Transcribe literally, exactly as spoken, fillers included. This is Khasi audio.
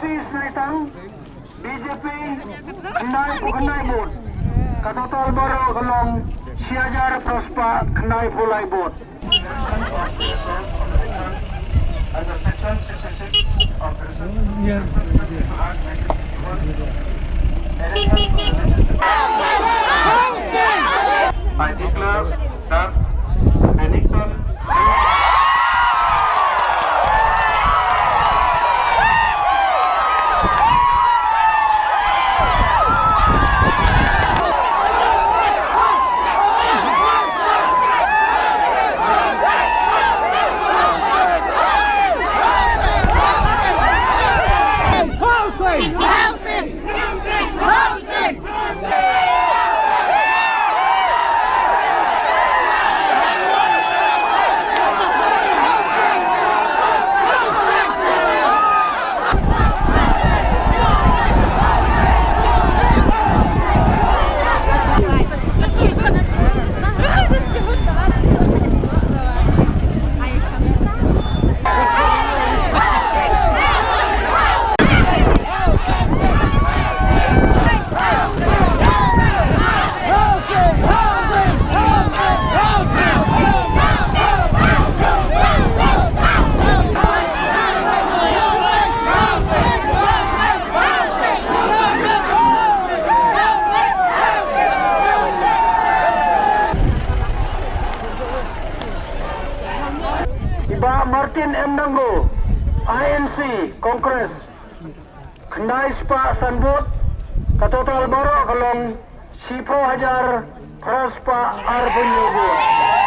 Sneitang, B J P, khyndai phew khyndai vote. Ka total baroh ka long shi hajar phra spah khyndai phew lai vote. Under section sixty-six of the Reservation Act, I declare that Bennington Bah Martin M Dango, I N C, Congress, khyndai spah san vote, ka total baroh ka long shiphew hajar phra spah arphew hynñiew vote.